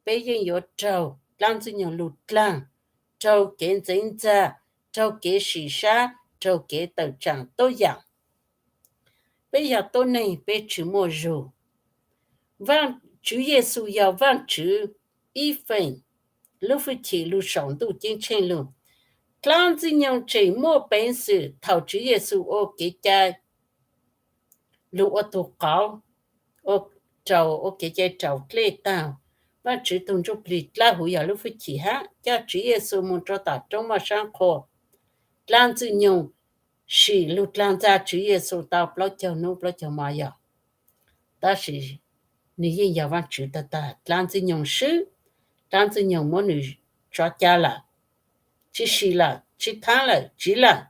peb yeej yuav raug dlaab Ntxwg Nyoog lug dlaag, raug kev ntxeev ntxag, raug kev sim sab, raug kev tawm tsaam tuab yaam. Peb yog tuab neeg peb tsi muaj zug. Tswv Yexus yog Vaajtswv ib feem lub fwj chim lug saum ntuj ceeb tsheej lug. Dlaab Ntxwg Nyoog tseem muaj peev xwm thaum Tswv Yexus ua kev cai lug ua tug qauv, ua rau, ua kev cai raus dlej taag, Vaajtswv tug Ntsuj Plig dlawb huv yog lub fwj chim hab coj Tswv Yexus moog rua tom roob moj saab qhua. Dlaab Ntxwg Nyoog sim lug dlaag ntxa Tswv Yexus tau plaub caug nub plaub caug mo yog, tab sis nwg yeej yog Vaajtswv tag tag. Dlaab Ntxwg Nyoog swb, dlaab Ntxwg Nyoog muab nwg tso ca lawm, tsi sim lawm, tsi thaab lawm, tsiv lawm.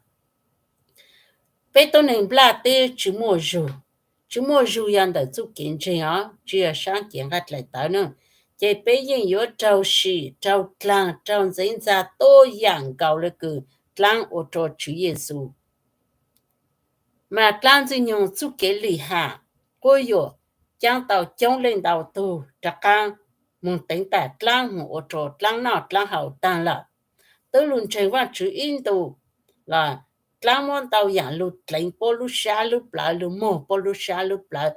Peb tuab neeg nplaj teb tsi muaj zug, tsi muaj zug yog ntawm txuj kev ntseeg os, tsi yog saab cev nqaj dlaim tawv na. Ces peb yeej yuav raug sim, raug dlaag, raug ntxeev ntxa tuab yaam nkaus le kws dlaab ua rua Tswv Yexus. Mas dlaab Ntxwg Nyoog txuj kev lim ham quab yuam caab tau coob leej ntau tug rov qaab moog teev tam dlaab moog ua rua dlaab noj dlaab haus taag lawm. Twb lug ntseeg Vaajtswv ib ntus los dlaab muab ntau yaam lug dleev puab lub sab lub plawv, lug moog puab lub sab lub plawv,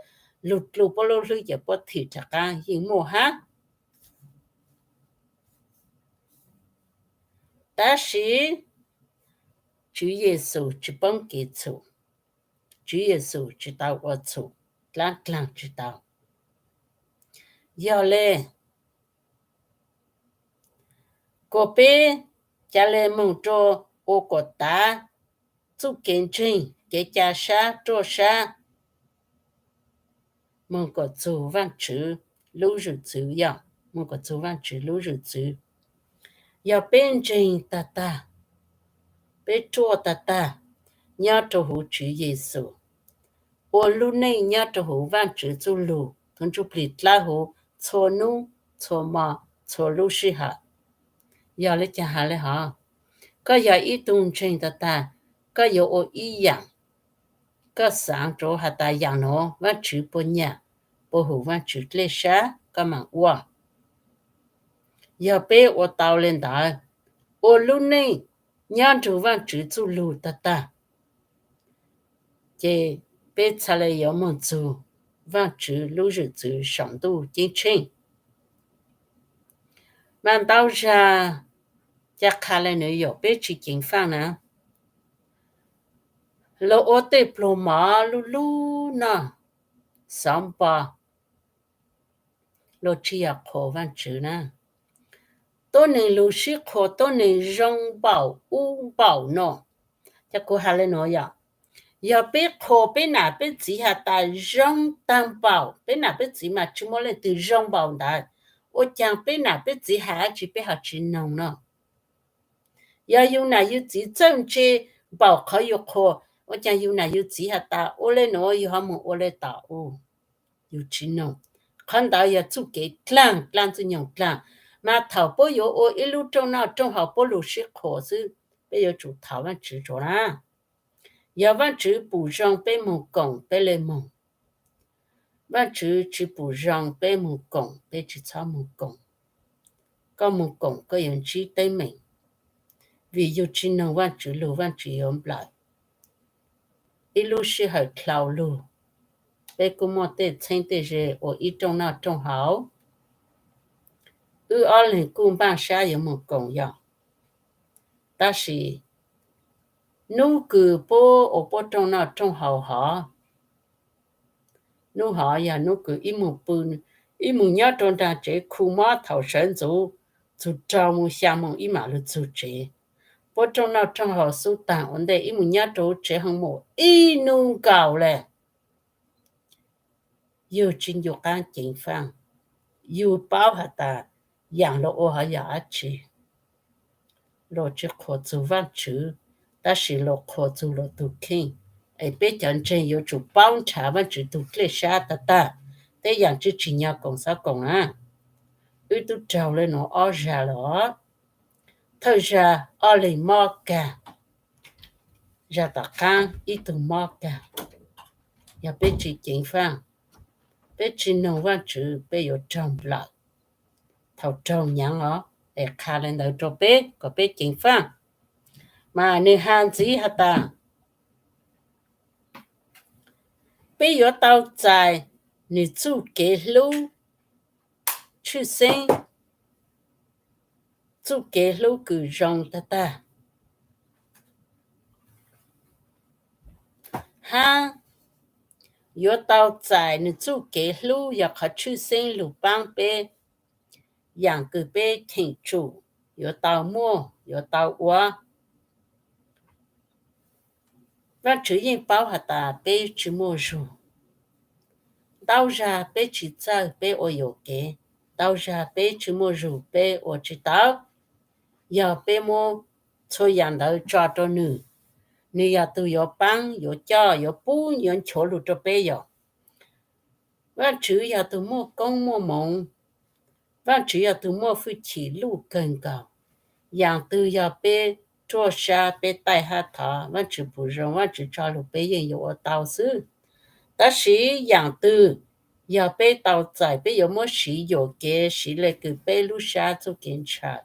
lug dlug puab lub hlwb ces puab thim rov qaab yeej muaj hab. Tab sis Tswv Yexus tsis poob kev txhum, Tswv Yexus tsis tau ua txhum dlaab dlaag tsis tau. Yog le, kuas peb ca le moog rua ua kuas tav txuj kev ntseeg, kev ca sab ruaj sab, moog kuas txug Vaajtswv lub zwm txwv, yog moog kuas txug Vaajtswv lub zwm txwv. Yog peb ntseeg tag tag, peb ruaj tag tag nyob rua huv Tswv Yexus, ua lub neej nyob rua huv Vaajtswv txuj lug, tug ntsuj plig dlawb huv txhua nub txhua mo, txhua lub sij hawm. Yog le caag has le hov, koj yog ib tug ntseeg tag tag, koj yuav ua ib yaam, koj xaav rua has tas yaam nuav Vaajtswv puas nyam, puas hum Vaajtswv dlej sab, koj maam ua. Yog peb ua tau le ntawd, ua lub neej nyob nrug Vaajtswv txuj lug tag tag, ces peb txhaj le yuav moog txug Vaajtswv lub zwm txwv saum ntuj ceeb tsheej. Mas ntau zag ca qha le nuav yog peb tsi ceev faaj na, luag ua tej pluag mov lub lub noj, xov npo, luag tsi yog qhuas Vaajtswv na. Tuab neeg lug sib qhuas tuab neeg zoo npaum ub npaum no. Cov kuv has le nuav yog, yog peb qhuas peb nam peb txiv has tas zoo taag npaum, peb nam peb txiv mas tsi muaj leej twg zoo npaum ntawd, ua caag peb nam peb txiv has dlaab tsi peb ho tsi noog no? Yog yug nam yug txiv txawj ntse npaum qhov yug qhuas, ua caag yug nam yug txiv has tas ua le nuav yug ho moog ua le tom u? Yug tsi noog. Qhov ntawd yog txuj kev dlaag, dlaab txuj nyoog dlaag. Mas thaum puab yuav ua ib lub rooj noj rooj haus puab lug sib qhuas xwb, peb yuav tsum thov Vaajtswv tso na. Yog Vaajtswv pum zoo peb moog koom peb le moog. Vaajtswv tsi pum zoo peb moog koom peb tsi txhob moog koom. Koj moog koom koj yuav ntsib teeb meem, vim yug tsi noog Vaajtswv lug Vaajtswv yuav nplawm. Ib lub sij hawm dlhau lug, peb kuj muaj tej txheeb tej ze ua ib rooj noj rooj haus. Wb ob leeg kuj npaaj sab yuav moog koom yog, tab sis nub kws puab ua puab rooj noj rooj haus hov, nub hov yog nub kws ib moog pw, ib moog nyob rua nraag tsev khu mob thaum sawv ntxuv, txug rau moog xyaa moog ib mam lug txug tsev. Puab rooj noj rooj haus xub taag ua ntej ib moog nyob rua tsev hoo moog ib nub nkaus le. Yug tsi ncu qaab ceev faaj, yug paub has tas yaam luag ua hov yog dlaab tsi. Luag tsi qhuas txug Vaajtswv, tab sis luag qhuas txug luag tug kheej. Es peb cov ntseeg yuav tsum paub nrhav Vaajtswv tug dlej sab tag tag, tej yaam tsi tsim nyog koom xob koom na. Wb tub raug le nuav ob zag los, thawj zag ob leeg mob kag, zag tom qaab ib tug mob kag. Yog peb tsi ceev faaj, peb tsi noog Vaajtswv peb yuav raug nplawm. Thaum raug nyaav os, es qha le ntawd rua peb kom peb ceev faaj. Mas nwg has ntxiv has tas, peb yuav tau txais nwg txuj kev hlub tshwj xeeb, txuj kev hlub kws zoo tag tag, hab yuav tau txais nwg txuj kev hlub yog qhov tshwj xeeb lug paab peb, yaam kws peb cheem tsum yuav tau muaj yuav tau ua. Vaajtswv yeej paub has tas peb tsi muaj zug. Ntau zag peb tsi txawj peb ua yuam kev, ntau zag peb tsi muaj zug peb ua tsi tau. Yog peb muab txhua yaam ntawd tso rua nwg, nwg yog tug yuav paab yuav coj yuav pub yuav nchuav lug rua peb yog. Vaajtswv yog tug muaj koob muaj moov, Vaajtswv yog tug muaj fwj chim luj kawg nkaus. Yaam twg yog peb ruaj sab peb taij hab thov Vaajtswv pum zoo Vaajtswv tso lug peb yeej yuav ua tau xwb. Tab sis yaam twg yog peb tau txais peb yuav muab siv yuam kev siv le kws peb lub sab txuj kev ntshaw,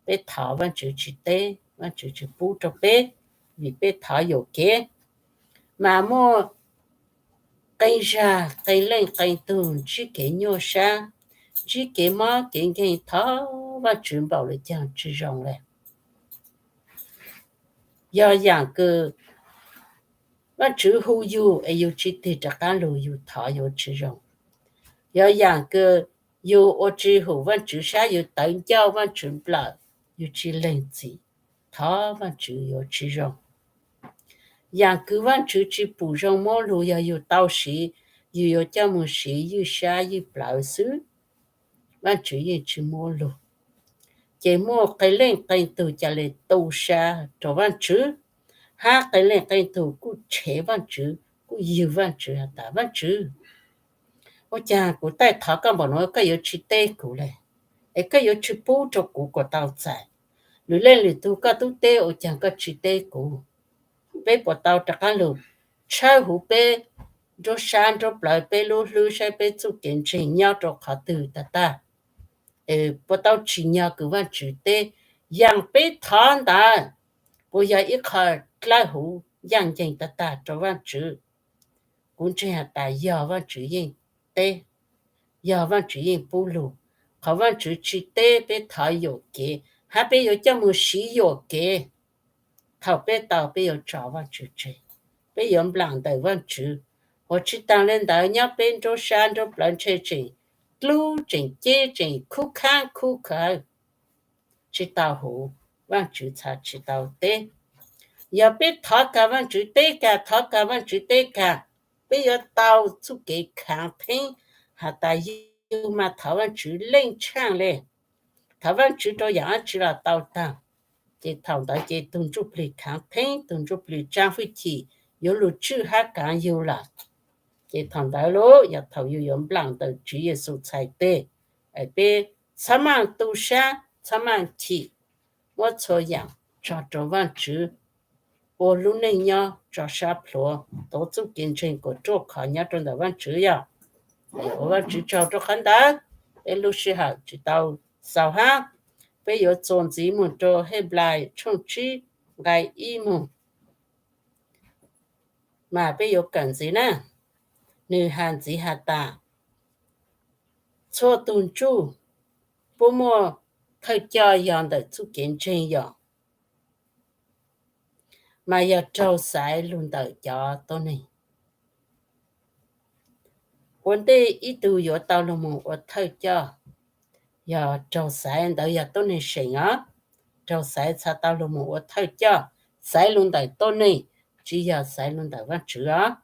peb thov Vaajtswv tsi teb, Vaajtswv tsi pub rua peb, vim peb thov yuam kev. Mas muaj qee zag qee leej qee tug ntsib kev nyuaj sab, ntsib kev mob kev nkeeg thov Vaajtswv npaum le caag tsi zoo le. Yog yaam kws Vaajtswv hu yug es yug tsi tig rov qaab lug, yug thov yuav tsi zoo. Yog yaam kws yug ua tsi hum Vaajtswv sab, yug tawv ncauj Vaajtswv nplawm, yug tsi leeg txim, thov Vaajtswv yuav tsi zoo. Yaam kws Vaajtswv tsi pum zoo muab lug, yog yug tau siv, yug yuav coj moog siv ywj sab ywj plawv xwb, Vaajtswv yeej tsi muab lug. Ces muaj qee leej qee tug ca le tu sab rua Vaajtswv, hab qee leej qee tug kuj tshev Vaajtswv, kuj ywg Vaajtswv has tas, Vaajtswv, ua caag kuv taij thov koj npaum nuav koj yuav tsi teb kuv le, es koj yuav tsi pub rua kuv kuas tau txais? Lwm leej lwm tug koj tub teb, ua caag koj tsi teb kuv? Peb puas tau rov qaab lug tshawb huv peb nruab sab nruab plawv, peb lub hlwb, saib peb txuj kev ntseeg nyob rua qhov twg tag tag? Puas tau tsim nyog kws Vaajtswv teb, yaam peb thov ntawd puas yog ib qho dlawb huv ncaaj nceeg tag tag rua Vaajtswv? Kuv ntseeg has tas yog Vaajtswv yeej teb, yog Vaajtswv yeej pub lug. Qhov Vaajtswv tsi teb peb thov yuam kev, hab peb yuav coj moog siv yuam kev. Thaum peb tau, peb yuav tso Vaajtswv tseg, peb yuav nplaam ntawm Vaajtswv. Huv tsi taag le ntawd, nyob peb nruab sab nruab plawv ntshe tseem dlub tseem ceb tseem khub khaab khub khawv, tsi tau huv, Vaajtswv txhad tsi tau teb. Yog peb thov kag Vaajtswv teb kag, thov kag Vaajtswv teb kag, peb yuav tau txuj kev khaav theeb has tas yug mas thov Vaajtswv leej tshaaj le, thov Vaajtswv rua yaam dlaab tsi los tau taag. Ces thaum ntawd ces tug ntsuj plig khaav theeb, tug ntsuj plig tsaa hwj chim yuav lug tswj hab kaav yug lawm. Ces thaum ntawd lug yog thaum yug yuav nplaam ntawm Tswv Yexus txhais teg. Peb txhob maaj tu sab, txhob maaj chim, muab txhua yaam tso rua Vaajtswv, ua lub neej nyob tso sab plhuav, tuav txuj kev ntseeg kuas ruaj khov nyob rua ntawm Vaajtswv yog. Ua Vaajtswv tsaug rua qhov ntawd, peb lub sij hawm tsi tau xaus hab, peb yuav txuas ntxiv moog rua Henplais tshooj tsib nqai ib moog. Mas peb yuav kawm ntxiv na. Nwg has ntxiv has tas, txhua tug ntsuj puab muaj thawj coj yog ntawm txuj kev ntseeg yog, mas yog raug xaiv lug ntawm cov tuab neeg. Ua ntej ib tug yuav tau lug moog ua thawj coj, yog raug xaiv, ntawd yog tuab neeg seem os, raug xaiv txhad tau lug moog ua thawj coj, xaiv lug ntawm tuab neeg, tsi yog xaiv lug ntawm Vaajtswv os.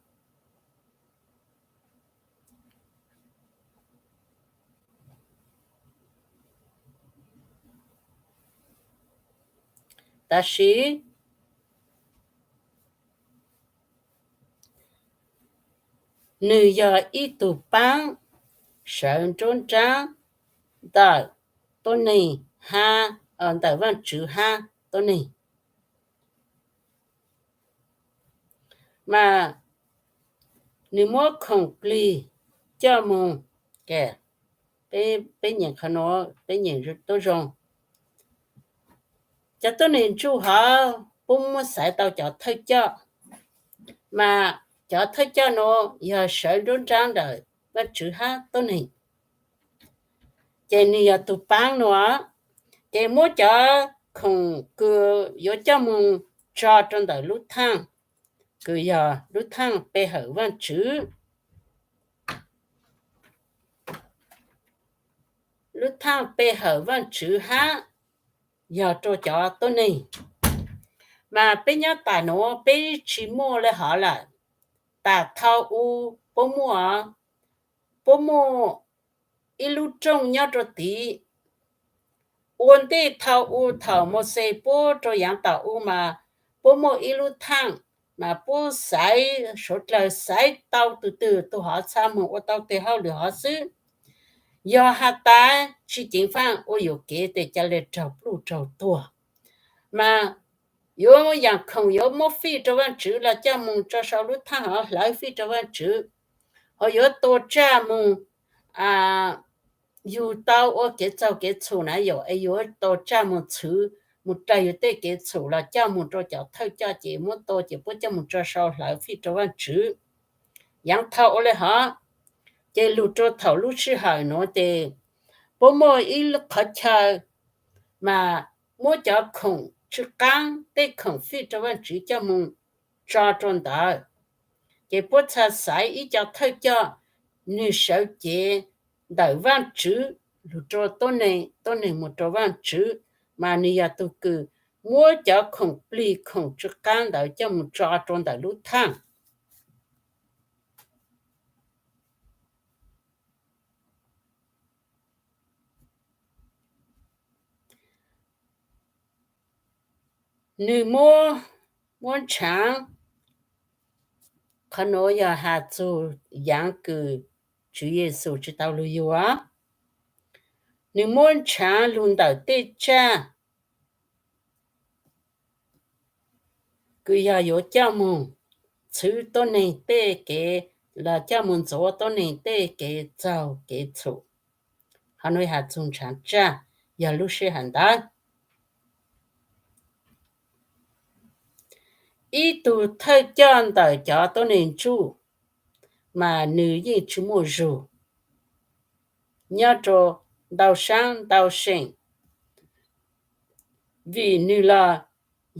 Tab sis nwg yog ib tug paab sawv nruab nraab ntawm tuab neeg hab, ntawm Vaajtswv hab tuab neeg. Mas nwg muab khoom plig coj moog, peb nyeem qhov nuav, peb nyeem tuab zoo. Cov tuab neeg ntsuj hov puab muab xaiv tau cov thawj coj, mas cov thawj coj nuav yog sawv nruab nraab ntawm Vaajtswv hab tuab neeg, ces nwg yog tug paab nuav, ces muab cov khoom kws yuav coj moog tso rua ntawm lub thaaj, kws yog lub thaaj pe hawm Vaajtswv. Lub thaaj pe hawm Vaajtswv hab yog rua cov tuab neeg. Mas peb nyob tas nuav peb tsi muaj le hov lawm. Tas thaum u puab muaj, puab muaj ib lub rooj nyob rua tid. Ua ntej thaum u thaum Mauxes puab rua yaav tom u mas puab muaj ib lub thaaj, mas puab xaiv suav dlawg, xaiv tau tug twg tug hov txha moog ua tau teg hauj lwm hov xwb. Yog has tas tsi ceev faaj ua yuam kev tes ca le raug pluj raug tuag. Mas yuav yaam khoom yuav muab fij rua Vaajtswv los coj moog tso sau lub thaaj hov hlawv fij rua Vaajtswv, ho yuav tua tsaj moog, yug tau ua kev txaug kev txhum na yom, es yuav tua tsaj moog txhwv moog dlaag yug tej kev txhum los coj moog rua cov thawj coj ces muab tua ces puab coj moog tso sau hlawv fij rua Vaajtswv. Yaav thaum ua le hov, ces lug rua thaum lub sij hawm nuav ces puab muaj ib qhov chaw mas muab cov khoom tsw qaab, tej khoom fij rua Vaajtswv coj moog tso rua ntawd. Ces puab txhad xaiv ib co thawj coj, nwg sawv cev ntawm Vaajtswv lug rua tuab neeg, tuab neeg moog rua Vaajtswv, mas nwg yog tug kws muab cov khoom plig khoom tsw qaab ntawd coj moog tso rua ntawm lub thaaj. Nwg muab, muab ntshaav, qhov nuav yog has txug yaav kws Tswv Yexus tsi tau lug yug. Nwg muab ntshaav lug ntawm tej tsaj kws yog yuav coj moog txhwv tuab neeg tej kev, los coj moog ntxuav tuab neeg tej kev txaug kev txhum. Qhov nuav has txug ntshaav tsaj, yog lub sij hawm ntawd. Ib tug thawj coj ntawm cov tuab neeg ntsuj, mas nwg yeej tsi muaj zug nyob rua ntau saab ntau seem, vim nwg los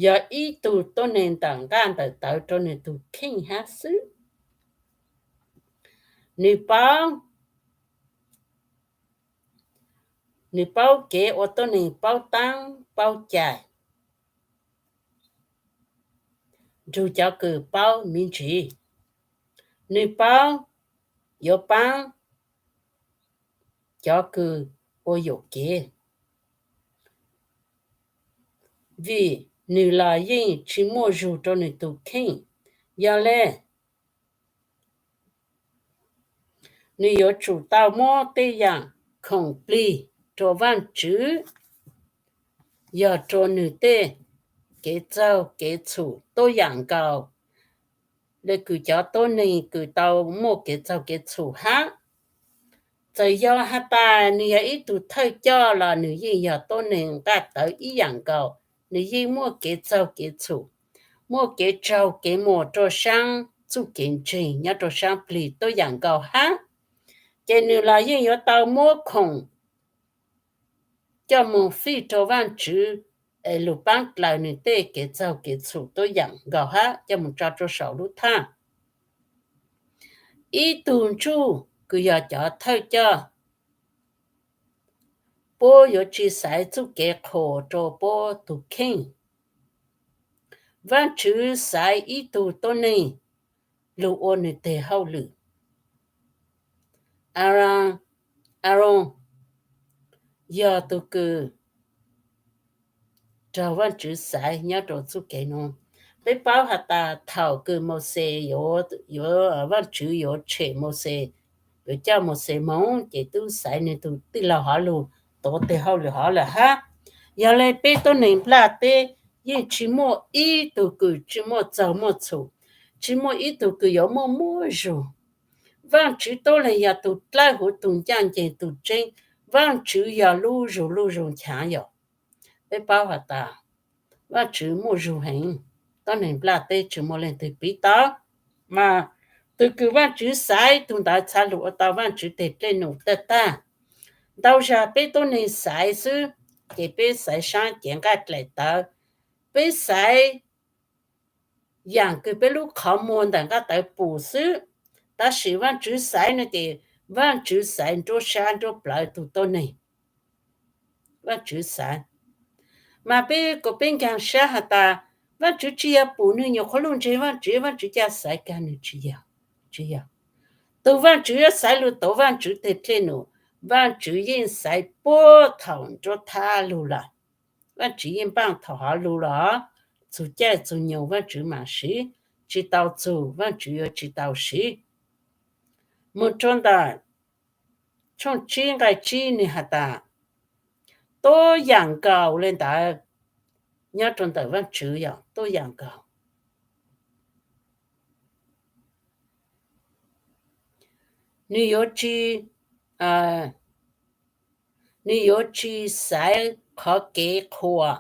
yog ib tug tuab neeg ntawm nqaj ntawm tawv rua nwg tug kheej hab xwb. Nwg paub, nwg paub kev ua tuab neeg paub taab paub cai, nrug cov kws paub miv ntsis. Nwg paub yuav paab cov kws ua yuam kev, vim nwg los yeej tsi muaj zug rua nwg tug kheej. Yog le, nwg yuav tsum tau muab tej yaam khoom plig rua Vaajtswv, yog rua nwg tej kev txaug kev txhum tuab yaam nkaus le kws cov tuab neeg kws tau muaj kev txaug kev txhum hab. Txawm yog has tas nwg yog ib tug thawj coj los nwg yeej yog tuab neeg nqaj tawv ib yaam nkaus, nwg yeej muaj kev txaug kev txhum, muaj kev tsaug kev muas rua saab txuj kev ntseeg nyob rua saab plig tuab yaam nkaus hab. Ces nwg los yeej yuav tau muab khoom coj moog fij rua Vaajtswv es lug paab dlaws nwg tej kev txaug kev txhum tuab yaam nkaus hab coj moog tso rua saum lub thaaj. Ib tug ntsuj kws yog cov thawj coj, puab yuav tsi xaiv txuj kev qhuas rua puab tug kheej. Vaajtswv xaiv ib tug tuab neeg lug ua nwg teg hauj lwm. Aaron, Aaron yog tug kws raug Vaajtswv xaiv nyob rua txuj kev nuav. Peb paub has tas thaum kws Mauxes yuav, yuav, Vaajtswv yuav tshem Mauxes, yuav coj Mauxes moog ces tub xaiv nwg tug tij laug hov lug tuav teg hauj lwm hov lawm hab. Yog le peb tuab neeg nplaj teb yeej tsi muaj ib tug kws tsi muaj txaug muaj txhum, tsi muaj ib tug kws yuav muaj muaj zug. Vaajtswv tuab leeg yog tug dlawb huv tug ncaaj nceeg tug tseeb, Vaajtswv yog lub zug lub zug nchaav yom. Peb paub has tas Vaajtswv muaj zug heev, tuab neeg nplaj teb tsi muaj leej twg piv tau. Mas tug kws Vaajtswv xaiv tug ntawd txhad lug ua tau Vaajtswv teg dlej num tag tag. Ntau zag peb tuab neeg xaiv xwb, ces peb xaiv saab cev nqaj dlaim tawv, peb xaiv yaam kws peb lub qhov muag ntawm nqaj tawv pum xwb. Tab sis Vaajtswv xaiv no ces Vaajtswv xaiv nruab sab nruab plawv tug tuab neeg. Vaajtswv xaiv, mas peb kuas peb nkaag sab has tas Vaajtswv tsi yog pum nwg nyuam qhuav lug ntseeg Vaajtswv, Vaajtswv ca xaiv kag nwg tsi yog, tsi yog. Tug Vaajtswv yuav xaiv lug tuav Vaajtswv teg dlej num, Vaajtswv yeej xaiv puag thaum nruab thab lug lawm. Vaajtswv yeej npaaj thaum hov lug los, txug caij txug nyoog Vaajtswv maam siv, tsi tau txug Vaajtswv yuav tsi tau siv. Moog rua ntawm tshooj tsib nqai tsib nwg has tas, tuab yaam nkaus le ntawd nyob rua ntawm Vaajtswv yog tuab yaam nkaus. Nwg yuav tsi, nwg yuav tsi xaiv qhov kev qhuas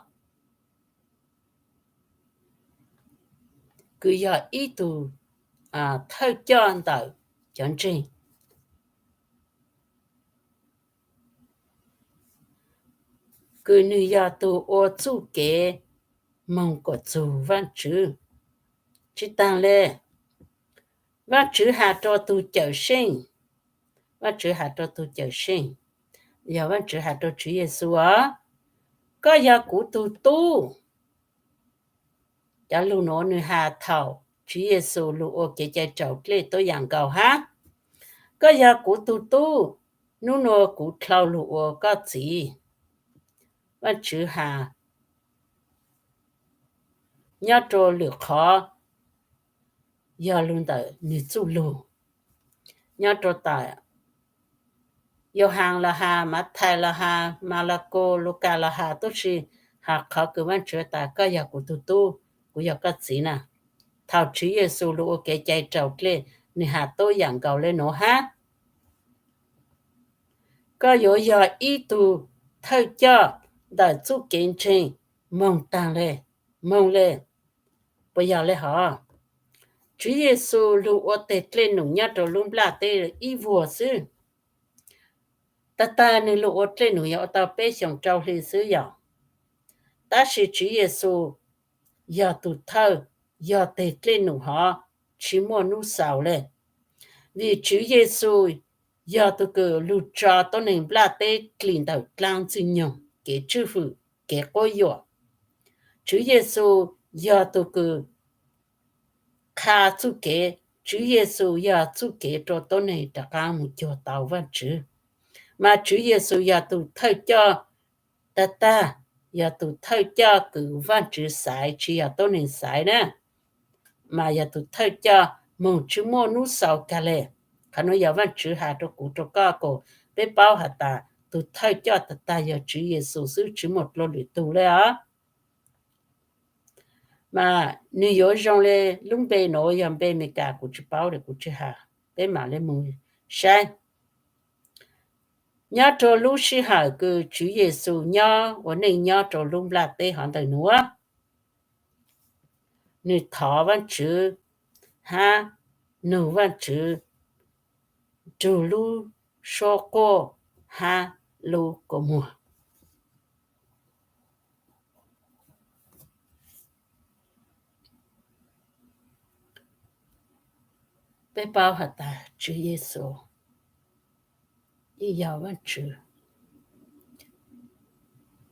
kws yog ib tug thawj coj ntawm cov ntseeg, kws nwg yog tug ua txuj kev moog kuas txug Vaajtswv. Tsi taag le, Vaajtswv has rua tug Cawmseej, Vaajtswv has rua tug Cawmseej, yog Vaajtswv has rua Tswv Yexus os, koj yog kuv tug tub. Cov lug nuav nwg has thaum Tswv Yexus lug ua kev cai raus dlej tuab yaam nkaus hab, koj yog kuv tug tub, nub nua kuv dlhau lug ua koj txiv. Vaajtswv has nyob rua lwm qhov yog lug ntawm nwg txuj lug, nyob rua tam Yauhas los has, Mathais los has, Malakaus, Lukas los has, tub si has qhov kws Vaajtswv tas koj yog kuv tug tub, kuv yog koj txiv na. Thaum Tswv Yexus lug ua kev cai raus dlej, nwg has tuab yaam nkaus le nuav hab, koj yuav yog ib tug thawj coj ntawm txuj kev ntseeg moog taag le, moog le. Puas yog le hov? Tswv Yexus lug ua teg dlej num nyob rua lub nplaj teb ib vuag xwb. Tag tag nwg lug ua dlej num yog ua tau peb xyoos rau hli xwb yog, tab sis Tswv Yexus yog tug thawj, yog teg dlej num hov, tsi muaj nub xaus le. Vim Tswv Yexus yog tug kws lug tso tuab neeg nplaj teb dlim ntawm dlaab ntxwg nyoog, kev tswj fwm, kev quab yuam. Tswv Yexus yog tug kws qha txuj kev, Tswv Yexus yog txuj kev rua tuab neeg rov qaab moog cuag tau Vaajtswv. Mas Tswv Yexus yog tug thawj coj tag tag, yog tug thawj coj kws Vaajtswv xaiv, tsi yog tuab neeg xaiv na, mas yog tug thawj coj moog tsi muaj nub xaus kag le. Qhov nuav yog Vaajtswv has rua kuv rua koj kom peb paub has tas tug thawj coj tag tag yog Tswv Yexus xwb, tsi muaj dlua lwm tug le os. Mas nwg yuav zoo le lub npe nuav, yog npe Amelikas kuv tsi paub le, kuv tsi has, peb mam le moog saib. Nyob rua lub sij hawm kws Tswv Yexus nyob ua neej nyob rua lub nplaj teb hov ntawm nuav, nwg thov Vaajtswv hab nug Vaajtswv nrug lub suab quaj hab lub kua muag. Peb paub has tas Tswv Yexus yeej yog Vaajtswv,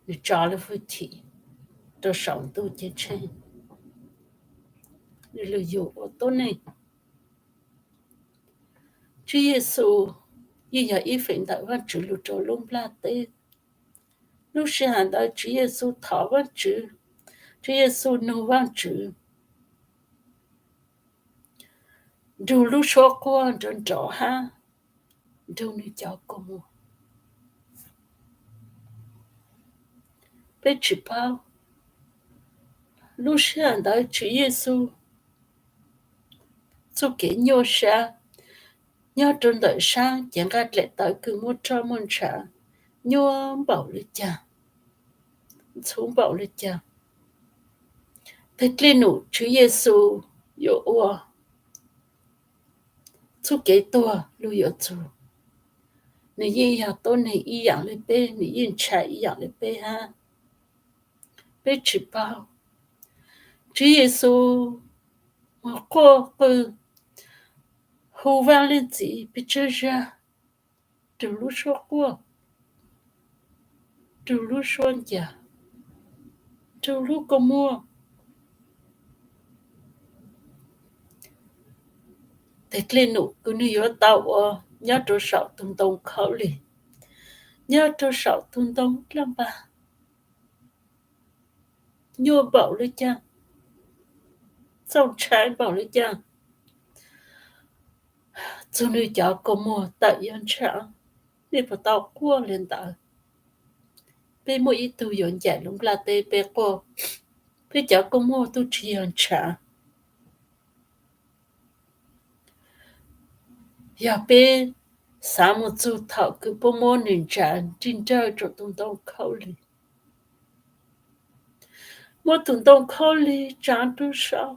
nwg tso lub hwj chim rua saum ntuj ceeb tsheej, nwg lug yug ua tuab neeg. Tswv Yexus yeej yog ib feem ntawm Vaajtswv lug rua lub nplaj teb. Lub sij hawm ntawd Tswv Yexus thov Vaajtswv, Tswv Yexus nug Vaajtswv nrug lub suab quaj nrov nrov hab nrug nwg cov kua muag. Peb tsis paub lub sij hawm ntawd Tswv Yexus txuj kev nyuaj sab nyob rua ntawm saab cev nqaj dlaim tawv kws muaj roj muaj ntshav nyuaj npaum le caag, ntxhuv npaum le caag. Teg dlej num Tswv Yexus yuav ua txuj kev tuag lug yuav txug, nwg yeej yog tuab neeg ib yaam le peb, nwg yeej ntshaw ib yaam le peb hab. Peb tsis paub Tswv Yexus moog quaj qw hu Vaaj Leej Txiv pes tsawg zag rua lub suab quaj, rua lub suab ncaag, rua lub kua muag. Teg dlej num kws nwg yuav tau ua nyob rua saum tug ntoo khaub lig, nyob rua saum tug ntoo dlaj npag, nyuaj npaum le caag, txaus ntshai npaum le caag, txug nwg cov kua muag tawm yuav ntshav. Nej puas tau quaj le ntawd? Peb muaj ib tug yuav ncaim lub nplaj teb peb quaj, peb cov kua muag tub tsi yog ntshav. Yog peb xav moog txug thaum kws puab muab nwg ntsav nrig nrawj rua tug ntoo khaub lig, muab tug ntoo khaub lig tsav rua saum,